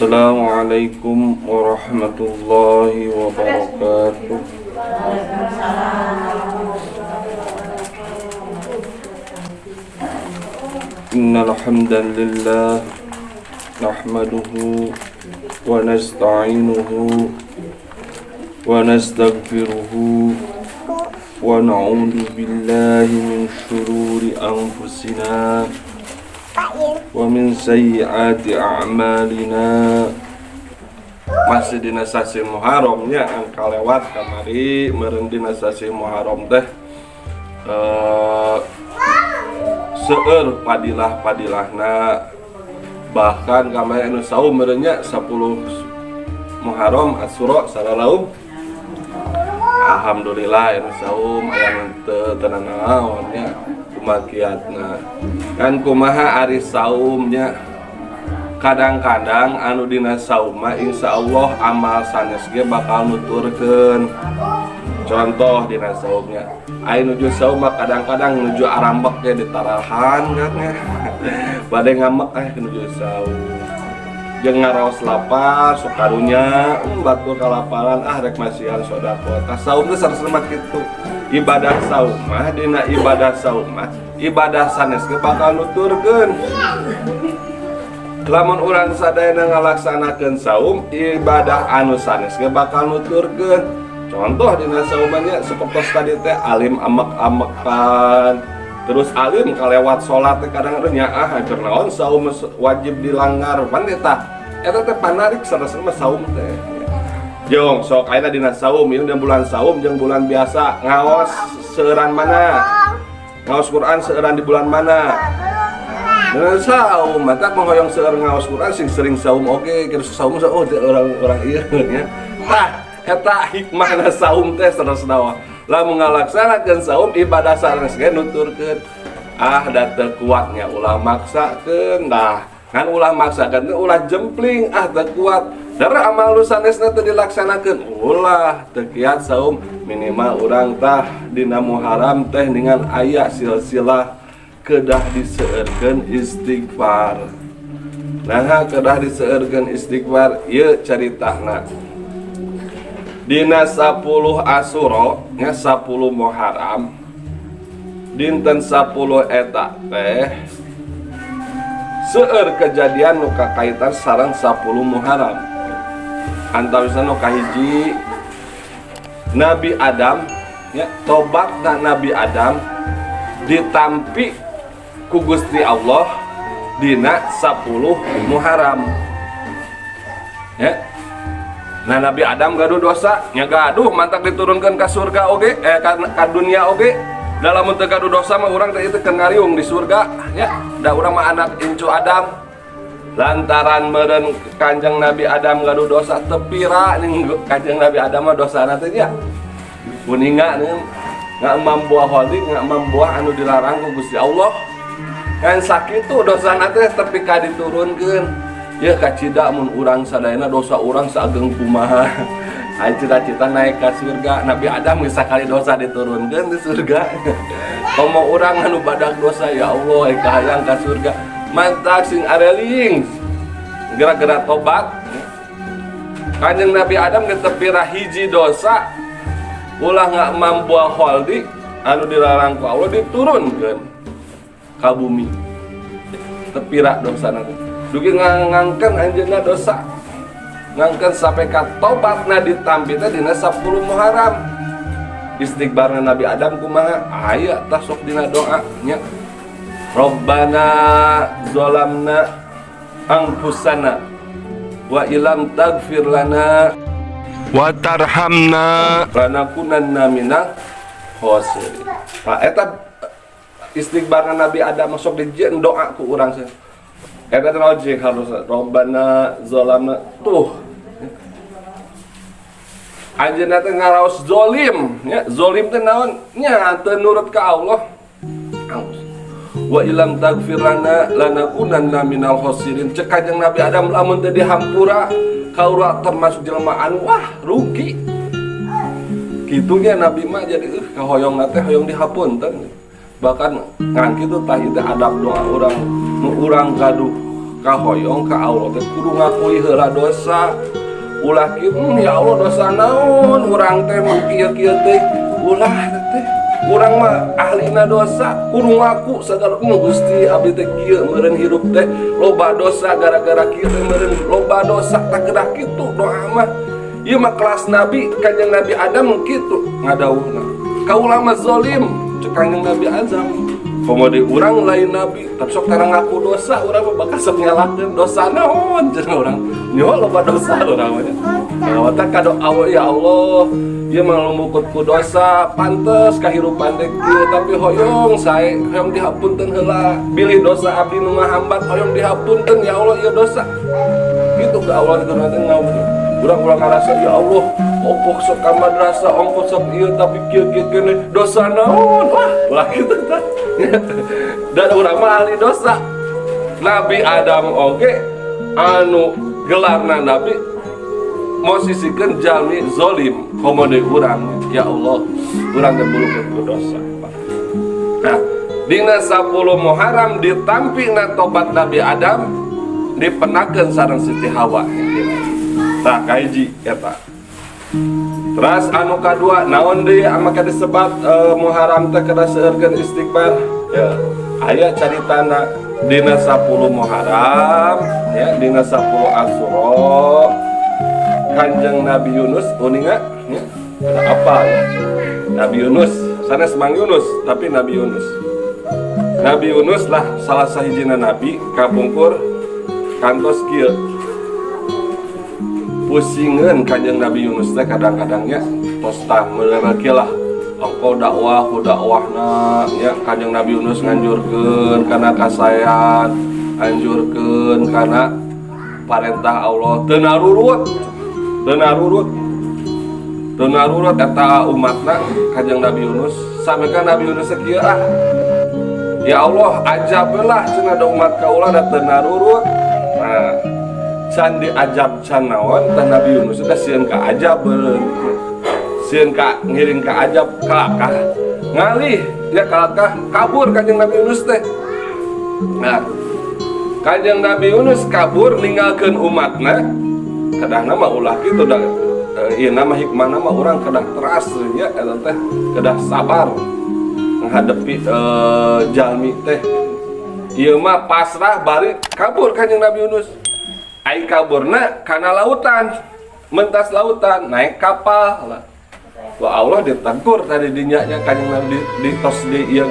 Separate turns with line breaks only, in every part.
Assalamualaikum warahmatullahi wabarakatuh. Innal hamdalillah nahmaduhu wa nasta'inuhu wa nastaghfiruhu wa na'udzu billahi min shururi anfusina wa min sayyiati a'malina. Masih dina sasih Muharramnya angka lewat kamari meureun dina sasih Muharram teh seueur padilah-padilahna, bahkan kamari anu saum meureun nya 10 Muharram Asyura saralaum. Alhamdulillah anu saum, aya nu teu teu nanaon nya, kumakiatna kan kumaha ari saumnya. Kadang-kadang anu dina saum mah insyaallah amal sanes ge bakal nuturkeun. Contoh dina saumnya, aya nuju saum mah kadang-kadang nuju arambek ge ditarahan kan ya, bade ngambek nuju saum jeung ngaraos lapar sok karunya, batur kalaparan, ah rek masihan sedekah. Tah, saum teh sareng mah kitu. Ibadah saum mah, dina ibadah saum mah ibadah sanes ge bakal nuturkeun. Lamun urang sadayana ngalaksanakeun saum, ibadah anu sanes ge bakal nuturkeun. Contoh dina saumannya seperti tadi teh alim amek-amekan, terus alim kalewat salat teh kadang nya, ah keur naon saum wajib dilanggar pan tah eta teh panarik sareng mah saum teh. Jong sok ayeuna dina saum ieu, dina bulan saum jeung bulan biasa ngaos seueuran mana? Ngaos Quran seueuran di bulan mana? Dina saum. Mata mah hoyong seueur ngaos Quran, sing sering saum oge. Kira saum, oh teh orang-orang ieu nya. Tah, eta hikmahna saum teh sanes. Lamun ngalaksanakeun saum, ibadah sanes ge nuturkeun. Ah, da teu kuatnya ulah maksakeun. Tah kan ulah maksakeun, ulah jempling, ah teu kuat. Darah amal nu sanesna teu dilaksanakeun, ulah teu kiat saum. Minimal urang tah dina Muharram teh dengan aya silsilah kedah diseueurkeun istighfar. Nah, kedah diseueurkeun istighfar ieu caritana. Dina 10 Asyura nya, 10 Muharram, dinten 10 eta teh seueur kejadian nu kakaitan sareng 10 Muharram. Antawisna nu kahiji, Nabi Adam ya, tobatna Nabi Adam ditampi ku Gusti Allah dina 10 Muharram ya. Nah, Nabi Adam gaduh dosa nya, gaduh, mantak diturunkan ke surga oge, ka dunia oge. Dalam untuk gaduh dosa mah urang teh itu keur ngariung di surga ya, da urang mah anak incu Adam. Lantaran meureun Kanjeng Nabi Adam gaduh dosa tepira ning Kanjeng Nabi Adam mah dosana teh nya kuninga nih, nggak buah khuldi, nggak buah anu dilarang ku Gusti Allah kan. Sakitu dosana teh tepi ka diturunkeun ya. Kacida mun urang sadayana dosa urang saageng kumaha, aya cita-cita naik ke surga. Nabi Adam geus sakali dosa diturunkeun di surga, komo urang anu badak dosa. Ya Allah, kahayang ka surga, mantak sing areling gerak-gerak tobat. Kanjeng Nabi Adam ge tepira hiji dosa, ulah nggak mambuah kholdi anu dilarang ku Allah, diturunkeun ka bumi. Tepira dosa nanti dugi ngangken anjeunna dosa, ngangken sampai ka tobatna ditampi teh dina 10 Muharram. Istighfarna Nabi Adam kumaha? Aya tah sok dina doa nya, Rabbana zolamna anfusana wa ilam tagfir lana wa tarhamna lanakunanna minal khosirin. Nah, eta istighfarna Nabi Adam masuk di doa ku urang sih. Eta teh naon harus Rabbana zolamna tuh. Anjeunna teh ngaraos zolim nya, zolim teh naon nya? Teu nurut ka Allah. Wa ilam tagfir lana lanakunanna minal khosirin. Cek Kanjeng Nabi Adam, lamun teu dihampura kaula termasuk jelema anu wah rugi. Kitunya Nabi mah jadi kahoyong teh hoyong dihapunten. Bahkan ngan kitu tah, ieu teh adab doa urang nu urang gaduh. Kahoyong ka Allah teh kudu ngakui heula dosa. Ulah kieu, ya Allah, dosa naon urang teh mah kieu-kieu teh. Ulah teh. Urang mah ahlina dosa, kudu ngaku segala, Gusti, abdi teh kieu meureun hirup teh loba dosa, gara-gara kieu teh meureun loba dosa. Tak kedah kitu doa mah. Ieu mah kelas nabi, Kanjeng Nabi Adam kitu ngadawuhna. Kaula mah zalim, cek Kanjeng Nabi Adam. Komo deui urang lain nabi, tapi sok tara ngaku dosa, urang mah bakal sok nyalahkeun dosa naon cenah urang. Nyaho loba dosa urang mah. Nah, teh kado Allah, ya Allah, ieu mah lumukut ku dosa, pantes kahirupan teh kieu, tapi hoyong sae, hoyong dihapunten heula. Bilih dosa abdi nu ngahambat, hoyong dihapunten ya Allah ieu dosa. Gitu ke Allah itu nanti ngawur. Urang ulah ngarasa, ya Allah, ongkoh sok ka madrasah, ongkoh sok ieu, tapi kieu kieu keneh dosa naon. Wah, ulah kitu tah. Dan urang mah ahli dosa. Nabi Adam oge anu gelarna nabi mosisikeun jalmi zolim, komo deui urang. Ya Allah, urang teh bulukut ku dosa. Nah, dina 10 Muharram ditampi na tobat Nabi Adam dipendakeun sareng Siti Hawa. Tah, kahiji eta. Terus anu kadua naon deui make disebat Muharram teh kedah seueurkeun istighfar? Ya, aya caritana dina 10 Muharram ya, dina 10 Asyura Kanjeng Nabi Yunus uninga ya. Ada apa ya? Nabi Yunus, sanes Mang Yunus, tapi Nabi Yunus. Nabi Yunus lah salah sahijina nabi kapungkur kantos kieu. Pusingeun Kanjeng Nabi Yunus teh kadang-kadangnya, tos tah meureun lah ongko dakwah ku dakwahna ya. Kanjeng Nabi Yunus nganjurkeun kana kasaean, anjurkeun kana parentah Allah, teu narurut, teu narurut, teu narurut eta umatna Kanjeng Nabi Yunus. Sampai kan Nabi Yunus kieu, ah ya Allah, ajab lah cenah, da umat kaula da teu narurut. Nah, can diajab can naon tah, Nabi Yunus teh sieun ka ajab, sieun ka ngiring ka ajab, kalakah ngalih ya, kalakah kabur Kanjeng Nabi Yunus teh. Nah, Kanjeng Nabi Yunus kabur ninggalkeun umatna. Kedahna mah ulah kitu da ieu nama hikmah nama urang kedah teras nya eta teh, kedah sabar menghadapi jalmi teh. Ieu mah pasrah bari kabur Kanjeng Nabi Yunus. Ai kaburna kana lautan, mentas lautan naik kapal lah. Wah, Allah ditegur tadi dinya nya Kanjeng Nabi di tos di ieu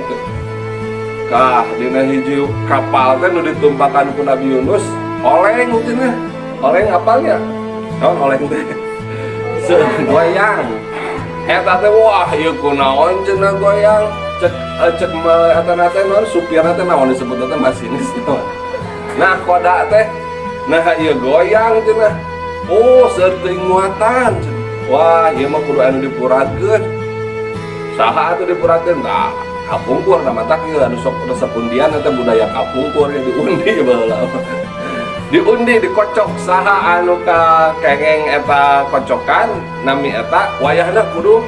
kah dina hiji kapal teh nu ditumpakan ku Nabi Yunus oleng cenah. Oleng apalnya naon oleng teh? Goyang eta teh. Wah, ieu kunaon cenah goyang, cek cek eta teh naon, supirna teh naon disebut teh, masinis. Nah, koda teh, nah ieu goyang cenah. Oh, seueur muatan. Wah, ieu mah kudu anu dipuragkeun. Saha atuh dipuragkeun? Nah, kapungkur nama tak ieu anu sok resep undian eta, budaya kapungkur ya, diundi baheula. Diundi, dikocok, saha anu ka kengeng eta kocokan nami eta wayahna kudu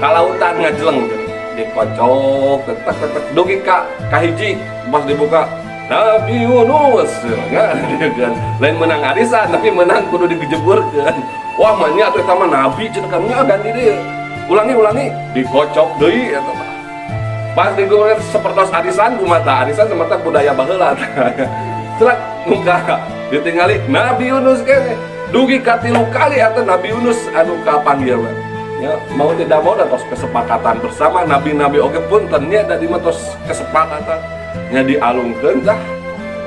ka lautan ngajeleng. Dikocok tek tek tek dugi ka kahiji, pas dibuka Nabi Yunus ya, kan lain menang arisan tapi menang kudu digejeburkeun. Wah, manya atuh eta mah nabi cenah, kami ganti deui, ulangi, ulangi, dikocok deui eta mah. Pas digoreng sepertos arisan kumaha, arisan semata budaya baheula. Celak muka ditinggali Nabi Yunus kene. Dugi ka tilu kali eta Nabi Yunus anu kapanggil. Ya, mau tidak mau tos kesepakatan bersama nabi-nabi oge, punten nya, da mah tos kesepakatan. Nya dialungkeun tah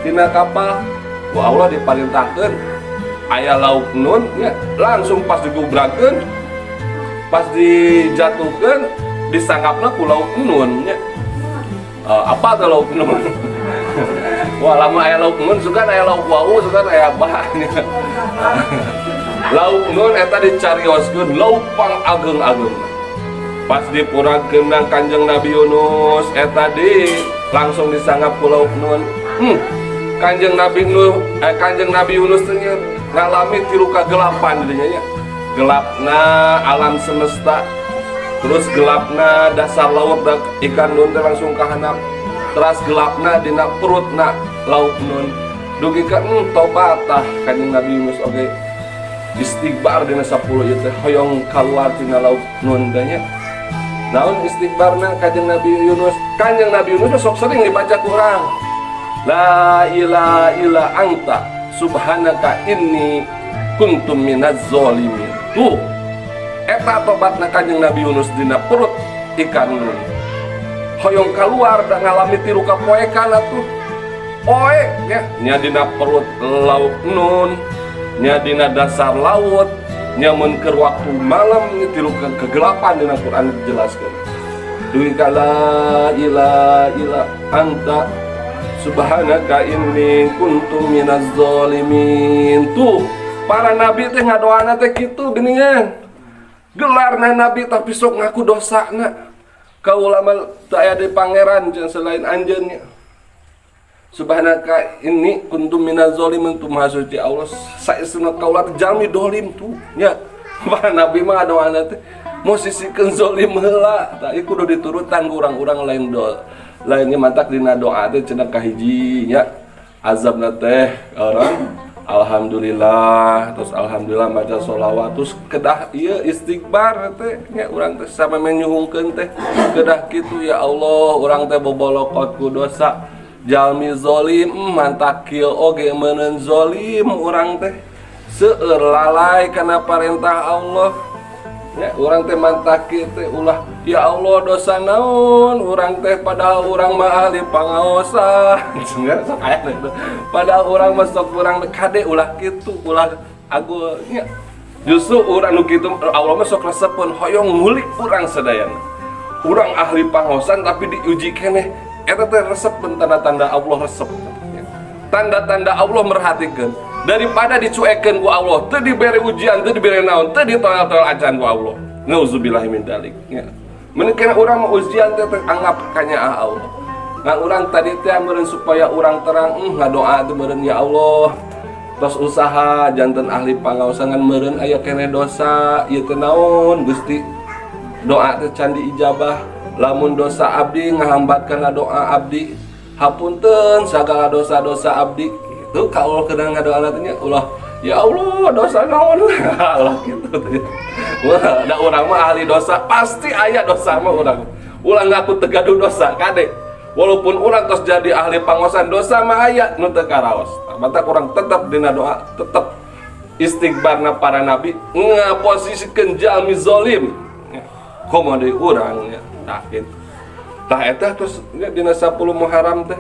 tina kapal. Ku Allah diparintahkeun aya lauk nun ya, langsung pas digubragkeun, pas dijatuhkeun, disangkapna ku lauk nun nya. Apa tuh lauk nun? Wah, lama aya lauk nun, sugan aya lauk wau, sugan aya bah nya. Lauk nun eta dicarioskeun lauk pang ageng-ageng. Pas dipuragkeun nang Kanjeng Nabi Yunus eta di langsung disanggap ku lauk nun. Kanjeng Nabi Nuh, Kanjeng Nabi Yunus teh ngalami tilu kegelapan dinya nya. Gelapna alam semesta, terus gelapna dasar laut da ikan nun teh langsung kahanap, terus gelapna dina perutna lauk nun. Dugi ka tobat tah Kanjeng Nabi Yunus oge istighbar dina 10 ieu teh, hoyong keluar tina laut nun teh nya. Naon istighbarna Kanjeng Nabi Yunus? Kanjeng Nabi Yunus mah sok sering dibaca ku urang. La ilaha illa anta subhanaka inni kuntu minaz zalimin. Tuh, eta tobatna Kanjeng Nabi Yunus dina perut ikan nun. Hoyong keluar da ngalami tilu kapoekan atuh. Poek ya, nya dina perut laut nun, nya dina dasar laut, nya mun keur waktu malam nya tilu kegelapan dina Quran dijelaskeun. Dugi ka la ilaha illa anta subhanaka inni kuntu minaz zalimin. Tuh, para nabi teh ngadoana teh kitu geuningan. Gelarna nabi tapi sok ngaku dosana. Kaula mah teu aya di pangeran jeung selain anjeun nya. Subhanaka inni kuntu minaz zalimin, tu maha suci Allah, saestuna kaula teh jalmi dolim tuh nya. Para nabi mah ngadoana teh mosisikeun zolim heula. Tah, ieu kudu diturutan ku urang-urang lain do lainnya. Matak dina doa teh cenah kahiji nya, azabna teh orang alhamdulillah, terus alhamdulillah maca sholawat, terus kedah ieu istighbar teh nya. Urang teh sama nyuhungkeun teh kedah kitu, ya Allah, urang teh bobolokot ku dosa, jalmi zolim, mantak kieu oge meureun zolim, urang teh seueur lalai kana parentah Allah ya. Urang teh mantak kieu teh ulah, ya Allah, dosa naon urang teh, padahal urang mah ahli pangaosan. Sok aya teh. Padahal urang mah sok urang kade, ulah kitu, ulah agul nya. Justru urang nu kitu Allah mah sok resepeun, hoyong ngulik urang sadayana. Urang ahli pangaosan tapi diuji keneh, eta teh resepeun, tanda-tanda Allah resep, tanda-tanda Allah merhatikan. Daripada dicuekeun ku Allah, teu dibere ujian, teu dibere naon, teu ditoel-toel acan ku Allah, nauzubillahi min dzalik ya. Mending kena urang mah ujian teh teh anggap kanyaah Allah. Ngan urang tadi teh meureun supaya urang terang, ngadoa teh meureun, ya Allah, tos usaha janten ahli pangaosan ngan meureun aya keneh dosa ieu teh, naon Gusti doa teh can diijabah? Lamun dosa abdi ngahambat kana doa abdi, hapunten sagala dosa-dosa abdi itu. Kalau kena ngadoa teh nya ulah, ya Allah, dosa naon, ulah gitu. Wah, ada orang mah ahli dosa, pasti aya dosa mah urang. Ulah ngaku teu gaduh dosa, kade. Walaupun urang tos jadi ahli pangosan, dosa mah aya nu teu karaos. Matak urang tetep dina doa, tetep istighbarna para nabi ngaposisikeun jalmi zolim. Komo deui urang ya. Tah gitu. Tah, eta terus ya, dina 10 Muharram teh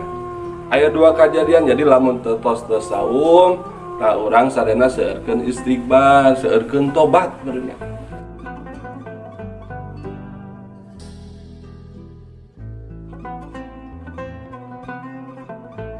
aya dua kejadian. Jadi lamun teu tos teu saum, tah urang sadayana seueurkeun istighbar, seueurkeun tobat meureun nya.